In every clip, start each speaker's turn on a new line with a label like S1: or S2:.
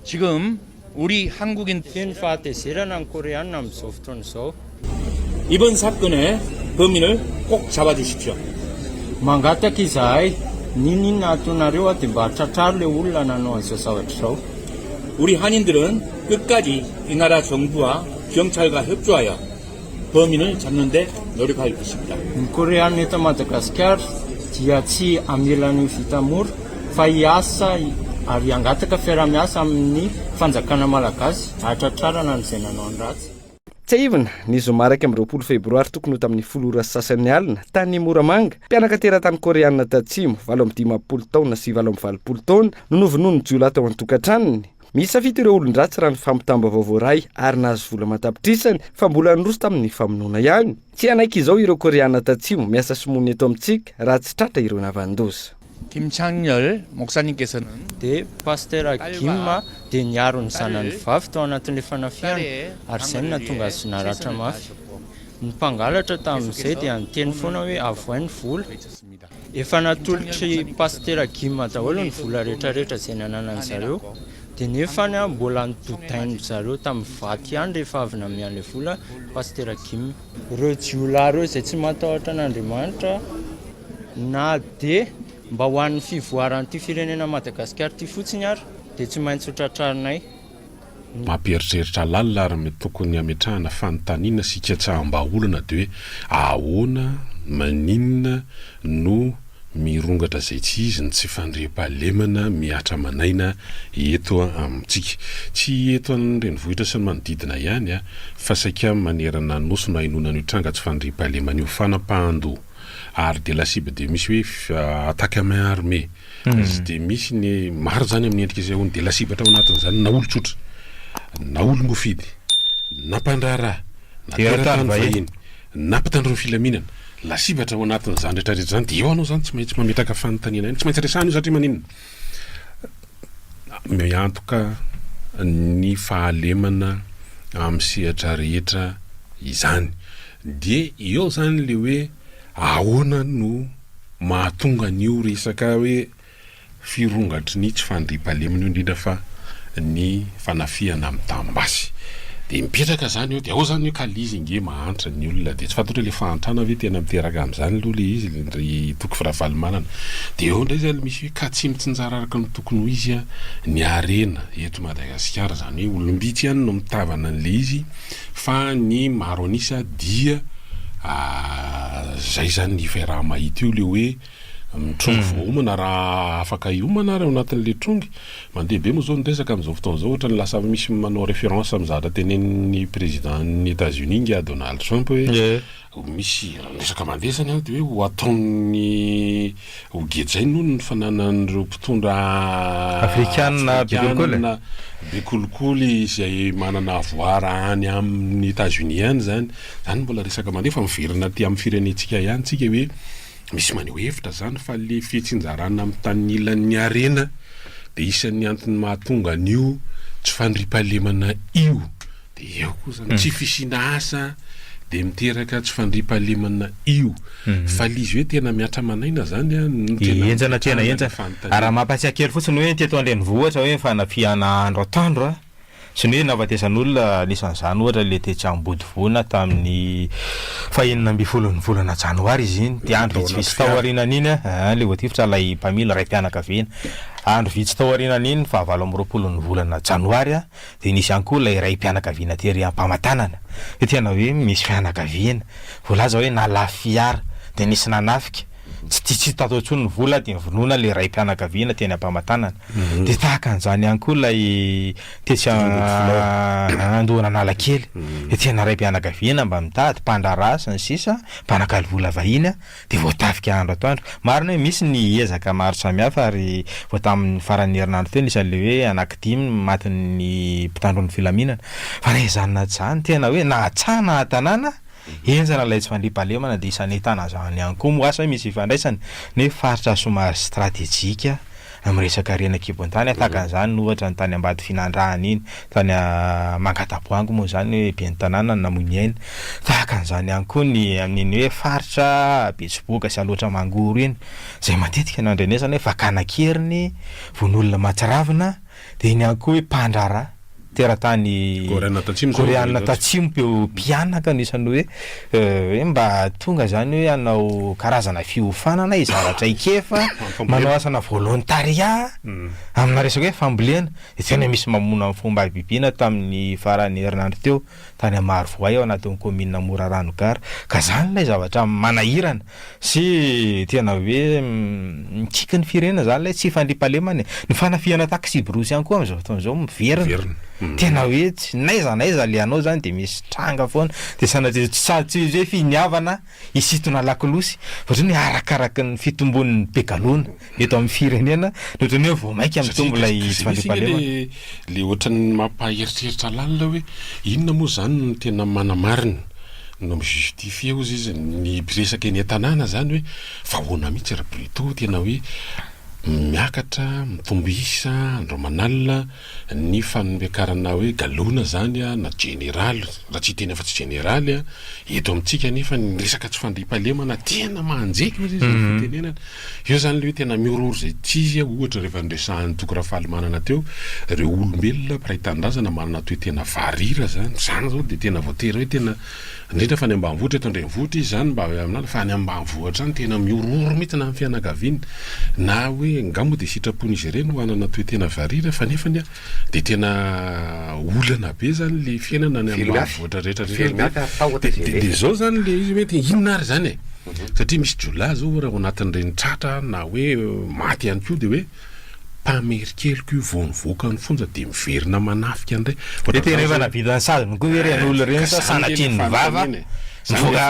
S1: 지금 우리 한국인
S2: Feno fahatezerana ny Koreana amin'izao fotoana izao.
S1: 이번 사건의 범인을 꼭 잡아주십시오.
S2: Mangataka izahay, n'inon'inona ataonareo dia mba tratraro ilay olona nanao an'izao zavatra izao.
S1: 우리 한인들은 끝까지 이 나라 정부와 경찰과 협조하여 범인을 잡는데 노력할 것입니다.
S2: Ny Koreana eto Madagasikara dia tsy hamela an'io vita mora fa hiasa ary hangataka fiaraha-miasa amin'ny fanjakana malagasy hahatratrarana an'izay nanao ny ratsy.
S3: Tsiahivina, ny zoma 21 febroary tokony ho tamin'ny folo ora sy sasany alina, tany Moramanga, mpianaka teratany Koreanina Tatsimo, 58 taona sy 88 taona, no novonoin'ny jiolahy tao an-tokantranony. Miisa fito ireo olon-dratsy raha ny fampitam-baovao voaray ary nahazo vola aman-tapitrisany fa mbola niroso tamin'ny famonoana ihany. Tsy hanaiky izao ireo Koreana Tatsimo miasa sy monina eto amintsika raha tsy tratra ireo navan-doza.
S1: Kim Chang-yeol 목사님께서는
S2: Dia Pasitera Kim dia niaro ny zanany vavy tao anatin'ilay fanafihana ary izay no nahatonga azy naratra mafy. Ny mpangalatra tamin'izay dia niteny foana hoe avohay ny vola. Efa natolotr'i Pasitera Kim daholo ny vola rehetrarehetra izay nananan'ny zareo dia nefany mbola nododain-dry zareo tamin'ny vato ihany rehefa avy namea an'ilay vola Pasitera Kim. Ireo jiolahy ireo izay tsy matahotra an'Andriamanitra na dia mba ho an'ny fivoaran'ity firenena Madagasikara ity fotsiny ary dia tsy maintsy ho tratrarinay.
S4: Mampieritreritra lalina ary mety tokony hametrahana fanontaniana sy hikatsaham-bahaolana dia hoe ahoana, maninona no mirongatra izay tsy izy ny tsy fandriampahalemana mihatra aman'aina eto amintsika. Tsy eto an-drenivohitra sy ny manodidina ihany fa saika manerana ny Nosy no ahenoana an'io tranga tsy fandriampahalemana io. Fanapahan-doha ary dia lasibatra dia misy hoe attaque à main armée. Izy dia misy ny maro izany amin'ny endrika isehoany dia lasibatra ao anatin'izany na olon-tsotra, na olom-boafidy, na mpandraharaha, na teratany vahiny, na mpitandro ny filaminana, lasibatra ao anatin'izany rehetra rehetra izany dia eo anao izany tsy maintsy mametraka fanontaniana ihany, tsy maintsy resahana io satria maninona? Miantoka ny fahalemana amin'ny sehatra rehetra izany. Dia eo izany ilay hoe ahoana no mahatonga an'io resaka hoe firongatry ny tsy fandriampahalemana io indrindra fa ny fanafihana mitam-basy. Dia mipetraka izany eo, dia ao izany hoe ka le izy ange mahantra ny olona, dia tsy fantatro hoe le fahantrana ve tena miteraka an'izany aloha le izy ry Toky Ravalomanana. Dia eo indray izany misy hoe ka tsy mitsinjara araka ny tokony ho izy ny harena eto Madagasikara, izany hoe olom-bitsy ihany no mitavana an'le izy fa ny maro an'isa dia zay zany ny fiaraha-mahita io le hoe mitrongy vao homana raha afaka hiomana ary ao anatin'le trongy. Mandeha be moa zao ny resaka amin'izao fotoana izao ohatran'ny lasa misy manao référence amin'ny zavatra tenenin'ny président-n'ny Etats-Unis ingahy Donald Trump hoe Misy resaka mandeha zany an, de hoe ho ataon'ny, ho gejainy hono ny fananan'ireo mpitondra
S5: Afrikana be kolikoly.
S4: Afrikana be kolikoly izay manana avoir any amin'ny Etats Unis any zany. Zany mbola resaka mandeha fa miverina aty amin'ny firenentsika ihany tsika hoe misy maneho hevitra zany fa le fitsinjarana amin'ny tanilan'ny harena de isan'ny antony mahatonga an'io tsy fandriampahalemana io. Dia eo koa zany, tsy fisiana asa dia miteraka tsy fandriampahalemana io. Fa le izy hoe tena mihatra aman'aina zany an, no tena
S5: Henjana tena
S4: ametrahana ilay
S5: henjana.
S4: fanontaniana.
S5: Raha mampatsiahy kely fotsiny hoe teto an-drenivohitra hoe fanafihana andro atoandro an, sy ny hoe nahafatesan'olona, anisan'izany ohatra ilay tetsy Ambodivona tamin'ny fahenina ambin'ny folon'ny volana janoary izy iny, dia andro
S4: Tao anaty
S5: vitsivitsy
S4: fiara.
S5: taorianan'iny an, ilay voatifitra ilay mpamily raim-pianakaviana. Andro vitsy taorianan'iny, fahavalo amby roapolon'ny volana janoary an, Dia nisy ihany koa ilay raim-pianakaviana tery am-pamatanana, hoe tena hoe misy fianakaviana, voalaza hoe nalafo fiara, dia nisy nanafika, tsy tia tsy hita tao intsony ny vola dia novonoina ilay raim-pianakaviana teny am-pamatanana. Dia tahaka an'izany ihany koa ilay tetsy Andohan'Analakely, dia tena raim-pianakaviana mba mitady, mpandraharaha sy ny sisa, mpanakalo vola vahiny, dia voatafika andro atoandro. Marina hoe misy ny ezaka maro samihafa ary vao tamin'ny faran'ny herinandro teo nisy an'ilay hoe anankidimy ny matin'ny mpitandro ny filaminana. Fa na izany na tsy izany tena hoe na an-tsaha na an-tanàna, henjana ilay tsy fandriampahalemana dia isan'ny ahitana izany ihany koa moa asa hoe misy ifandraisany ny hoe faritra somary stratejika amin'ny resaka harena an-kibon-tany, tahaka an'izany ny ohatra ny tany Ambatofinandrahana iny, tany Mangataboahangy moa izany hoe ben'ny tanàna no namoy ny ainy, tahaka an'izany ihany koa ny amin'iny hoe faritra Betsiboka sy Alaotra Mangoro iny, izay matetika no andrenesana hoe fakana an-keriny, vono olona mahatsiravina. Dia iny ihany koa hoe mpandraharaha teratany
S4: Koreana Tatsimo zao
S5: Koreana Tatsimo mpeo mpianaka anisan'ny hoe hoe mba tonga izany hoe hanao karazana fiofanana hizara traikefa, manao asana volontariat amina resaka hoe fambolena. Dia tena misy mamono amin'ny fomba habibiana tamin'ny faran'ny herinandro teo tany Marovoay ao anatin'ny kaominina Morarano Gara. Ka izany ilay zavatra manahirana sy tena hoe mikiky ny firenena izany ilay tsy fandriampahalemana e. Ny fanafihana taksibrosy ihany koa amin'izao fotoana izao miverina. Tena hoe tsy n'aiza n'aiza alehanao izany dia misy tranga foana. Dia sanatria tsy tsy hoe finiavana hisintona lakolosy fa ohatran'ny hoe arakaraky ny fitombon'ny be galona eto amin'ny firenena dia ohatran'ny hoe vao mainka mitombo ilay tsy fandriampahalemana.
S4: Le ohatran'ny mampaeritreritra lalina hoe inona moa izany no tena manamarina no mi-justifier hozy izy ny mpiresaka eny an-tanàna izany hoe fa ahoana mihitsy ry Bruto tena hoe miakatra mitombo isa andro aman'alina ny fanombekarana hoe galona zany na jeneraly, raha tsy hiteny afa-tsy jeneraly eto amintsika nefa ny resaka tsy fandriampahalemana tena manjeky hozy izy ny fitenenana. Eo zany le hoe tena mihorohoro izay tsy izy ohatra rehefa niresahan'i Toky Rafalimanana teo ireo olombelona mpiray tanindrazana manana toe-tena varira zany, zany zao dia tena voatery hoe tena Indrindra fa any ambanivohitra, eto an-drenivohitra izy izany mba avy amin'ala fa any ambanivohitra any tena mihorohoro mihitsy na ny fianakaviany na hoe nga moa dia sitrapon'izy ireny ho hanana toe-tena varira fa nefany dia tena olana be izany le fiainana any ambanivohitra rehetra rehetra dia dia izao izany le izy hoe inona ary izany e satria misy jiolahy izao raha ao anatin'ireny tratra na hoe maty ihany koa dia hoe Mpamerin-keloka io vao nivoaka ny fonja dia miverina manafika indray.
S5: Dia tena efa nahavita ny saziny koa ve ireny olona ireny sa sanatria ny vava mivoaka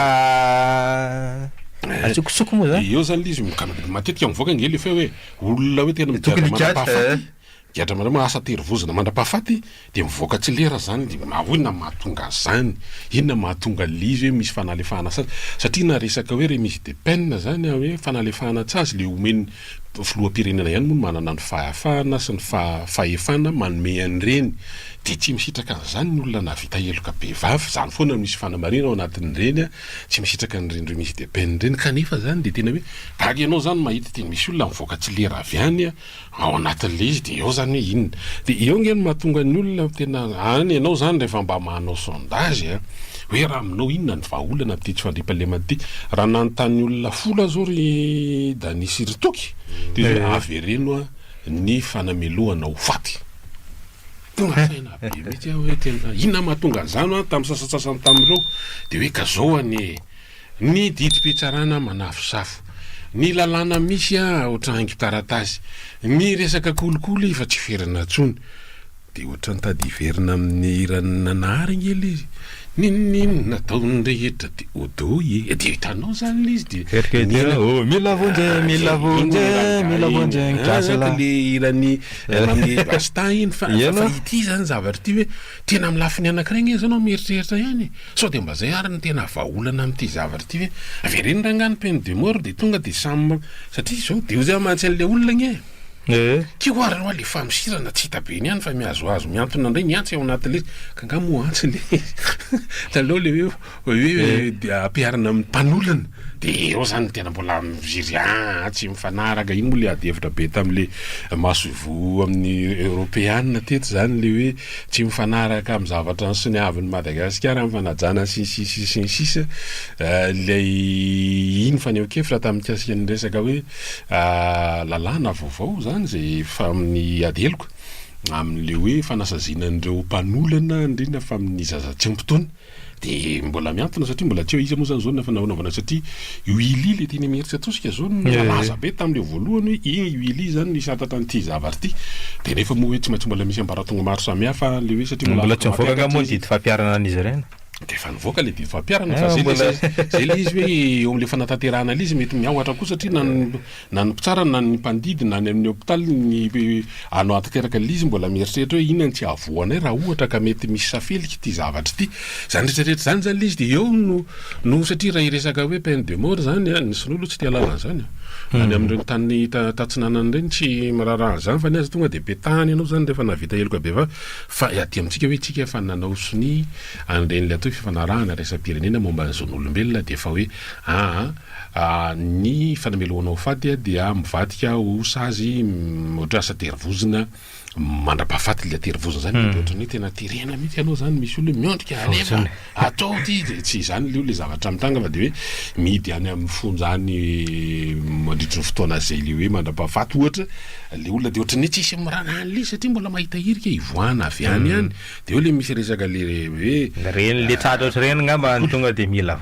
S5: antsokosoko moa zany?
S4: Eo zany le izy matetika mivoaka ange le feo hoe olona hoe tena migadra mandra-pahafaty, migadra mandra-, asa terivozona mandra-pahafaty Dia mivoaka tsy lera zany dia ahoana mahatonga an'zany? Inona mahatonga an'le izy hoe misy fanalefahana sazy? Satria na resaka hoe remise de peine zany hoe fanalefahana tsazy le omen'ny filoham-pirenena ihany moa no manana ny fahafahana sy ny fahefana manome an'ireny dia tsy misitraka an'zany ny olona nahavita heloka bevava, zany foana no misy fanamarihana ao anatin'ireny a, tsy misitraka an'ireny remise de peine ireny kanefa zany dia tena hoe gaga ianao zany mahita tena misy olona mivoaka tsy lera avy any a, ao anatin'ilay izy dia eo zany hoe inona? Dia eo ange no mahatonga ny olona tena any ianao zany rehefa mba manao sondage a, hoe raha aminao inona ny vahaolana amin'ity tsy fandriampahalemana ity? Raha nanontany olona folo aho zao ry Dany sy ry Toky dia hoe avereno ny fanamelohana ho faty. Tonga saina be mihitsy aho hoe tena inona mahatonga an'izany an tamin'ny sasantsasany tamin'ireo dia hoe ka zao anie e. Ny didim-pitsarana manafosafo. Ny lalàna misy ohatran'ny haingon-taratasy. Ny resaka kolikoly efa tsy ferana intsony. Dia ohatran'ny tady hiverina amin'ny hiran'i Nanahary ange ilay izy. N'inon'inona ataon'ny rehetra dia odoy e. Dia hitanao izany ilay izy dia.
S5: Ny hira. Mila vonjy, mila vonjy, mila vonjy ny gasy
S4: lahy. Ilay hiran'i Mamy Rasta iny fa ity izany zavatra ity hoe tena amin'ny lafiny anankiray ange izao ianao mieritreritra ihany e. Sao dia mba zay ary no tena vahaolana amin'ity zavatra ity hoe avereno rangahy ny peine de mort dia tonga dia samy satria izao dia hoy mantsy an'ilay olona anie
S5: e.
S4: Kio ary aloha le famosirana tsy hita be eny ihany fa mihazohazo mihantona indray ny antsy ao anatin'ilay izy ka angaha moa antsy le izy taloha le hoe hoe dia ampiharina amin'ny mpanolana dia eo zany tena mbola miziry ah tsy mifanaraka iny moa le ady hevitra be tamin'le masoivoho amin'ny eoropeana teto zany le hoe Tsy mifanaraka amin'ny zavatra nosoniavin'i Madagasikara amin'ny fanajana sy ny sisa sy ny sisa ilay iny fanehoan-kevitra tamin'ny mikasika ny resaka hoe lalàna vaovao izany izay efa amin'ny ady heloka amin'ilay hoe fanasaziana an'ireo mpanolana indrindra fa amin'ny zaza tsy ampy taona. Dia mbola mihantona satria mbola tsy eo iza moa zany zao ny fanaovana satria io Willy le teny Imerintsiatosika zao no nalaza be tamin'le voalohany hoe iny i Willy zany no hisantatra an'ity zavatra ity dia nefa moa hoe tsy maintsy mbola misy ambaratonga maro samihafa le hoe satria
S5: mbola tsy nivoaka angaha moa ny didy fampiharana an'izy ireny?
S4: Dia efa nivoaka le didy fampiharana fa zay le zay le izy hoe eo amin'le fanatanterahana le izy mety miahotra koa satria na ny Na ny mpitsara na ny mpandidy na any amin'ny hopitaly ny hanao hatanteraka ilay izy mbola mieritreritra hoe inona no tsy hahavoa anay raha ohatra ka mety misy safelika ity zavatra ity. Izany rehetra rehetra izany izany ilay izy dia eo no no satria raha hiresaka hoe peine de mort izany an, ny sinoa aloha tsy te hahalala an'izany an. Any amin'ireny tany tatsinanana ireny tsy miraharaha an'izany fa ny azy tonga dia petahany ianao izany rehefa nahavita heloka bevava. Fa aty amintsika hoe isika efa nanao sonia an'ireny ilay atao hoe fifanarahana iraisam-pirenena momba ny zon'olombelona dia efa hoe aa Ny fanamelohana ho faty dia mivadika ho sazy ohatra hoe asa terivozona. Mandra-pahafaty ilay terivozona izany dia ohatran'ny hoe tena terena mihitsy ianao izany, misy olona hoe miondrika, alefa, atao ity, dia tsy izany ilay zavatra mitranga fa dia hoe mihidy any amin'ny fonja any mandritry ny fotoana izay ilay hoe mandra-pahafaty ohatra ilay olona dia ohatran'ny hoe tsisy miraharaha an'ilay izy satria mbola mahita hirika hivoahana avy any ihany, dia eo ilay misy resaka ilay hoe.
S5: Ireny ilay tratra ohatr'ireny angamba no tonga dia mila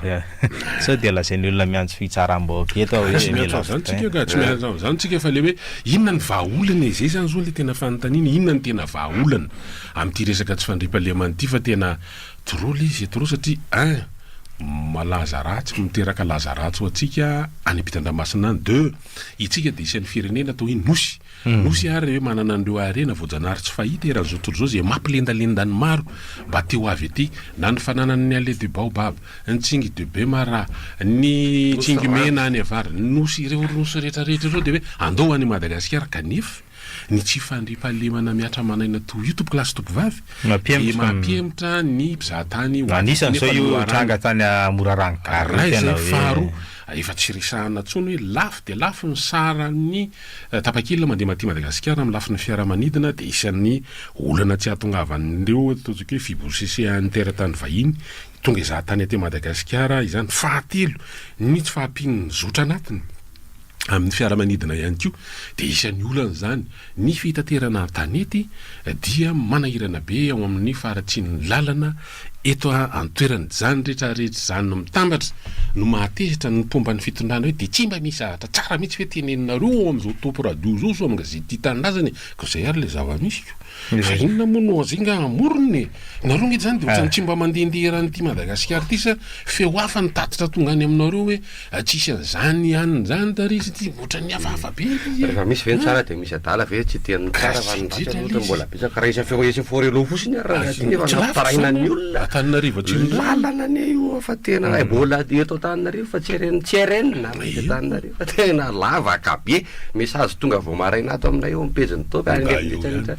S5: Sao dia lazain'ny olona miantso fitsaram-bahoaka eto aho hoe
S4: Tsy miantso
S5: mila
S4: an'izany
S5: vitaina.
S4: tsika ka, tsy miantso an'izany tsika fa le hoe inona ny vahaolana e, zay zany zao le tena fanontaniana, inona ny tena vahaolana amin'ity resaka tsy fandriampahalemana ity fa tena trop le izy e, trop satria un malaza ratsy, miteraka laza ratsy ho antsika any ampitan-dranomasina any, deux itsika dia isan'ny firenena atao hoe nosy, Nosy ary hoe manana an'ireo harena voajanahary tsy fahita eran'izao tontolo izao izay mampilendalenda ny maro mba te ho avy aty, na ny fananany ny Allée du Baobab, ny Tsingy de Bemaraha, ny Tsingy Mena any avaratra, ny nosy, ireo nosy rehetra rehetra ireo dia hoe andao ho any Madagasikara kanefa ny tsy fandriampahalemana mihatra aman'aina toy io tompokolahy sy tompovavy dia mampihemotra ny mpizahatany ho avy aty
S5: Anisan'izao
S4: nefa
S5: io
S4: loharano
S5: tranga tany Morarano Gare io
S4: Iray
S5: tena
S4: izay,
S5: hoe.
S4: faharoa efa tsy resahana intsony hoe lafo dia lafo ny saran'ny Tapakila mandeha aty Madagasikara amin'ny lafiny fiaramanidina dia isan'ny olana tsy hahatongavan'ireo ataontsika hoe fibosesehan'ny teratany vahiny tonga hizaha tany aty Madagasikara izany. Fahatelo, ny tsy fahampian'ny zotra anatiny amin'ny fiaramanidina ihany koa dia isan'ny olana izany. Ny fitaterana an-tanety dia manahirana be ao amin'ny faharatsian'ny lalana eto an-toerana. Izany rehetra rehetra izany mitambatra no mahatezitra ny mpomba ny fitondrana hoe dia tsy mba misy zavatra tsara mihitsy ve teneninareo ao amin'izao Top Radio izao sy ao amin'ny gazety Tia Tanindrazana e! Ka izay ary ilay zava-misy ko! Fa inona moa no azo inga hamorona e! Nareo nge izany dia ohatran'ny tsy mba mandehandeha eran'ity Madagasikara ity sa feo hafa ny tatitra tonga any aminareo hoe Tsisy an'izany anona izany tary satria ohatran'ny hafahafa be ilay izy e.
S6: Rehefa misy ve ny tsara dia misy adala ve? Tsy dia ny tsara fa ny ratsy aloha ohatran'ny mbola betsaka. Raha isa feo isa forelo fotsiny ary raha ty nefa nampitaraina ny olona.
S4: Antananarivo atsimo indray.
S6: Lalana anie io fa tena mbola eto Antananarivo fa tsy RN tsy RN na eto Antananarivo fa tena lavaka be. Message tonga vao maraina ato aminay eo amin'ny pejin'ny Top ary rehetra rehetra.